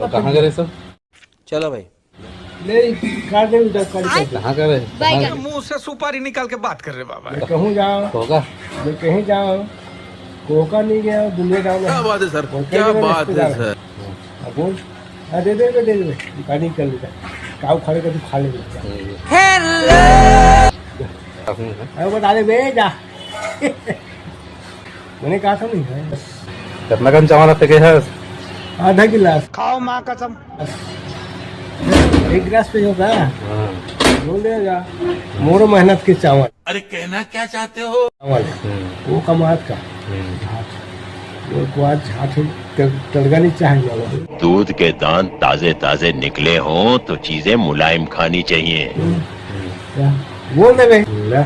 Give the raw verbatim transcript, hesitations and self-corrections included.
तो कहाँ करे सब? चलो भाई। नहीं, काट दे उधर, काट दे। कहाँ करे? कहाँ करे? मुंह से सुपारी निकाल के बात कर रहे बाबा। मैं कहूँ जाओ, होगा। मैं कहीं जाओ, कोका नहीं गया, दुनिया जाओ। क्या बात है सर, क्या बात है सर। अब बोल, हाँ, दे दे, दे दे, दे दे। दुकानी कर लेता, काऊ खाने का तू खा ले बेटा। अरे बता दे बे, जा। मैंने कहा था नहीं है। कितना कन चावल फेंके है? आधा गिलास। खाओ माँ कसम। एक गिलास पे होता है। हाँ। बोल देगा। मोरो मेहनत के चावल। अरे कहना क्या चाहते हो? चावल। हम्म। वो कमात का। हम्म। झाट। वो को आज झाट है, त-, तड़का नहीं चाहिए वाला। दूध के दांत ताजे ताजे निकले हों तो चीजें मुलायम खानी चाहिए। हम्म। क्या? बोल दे बे। ले।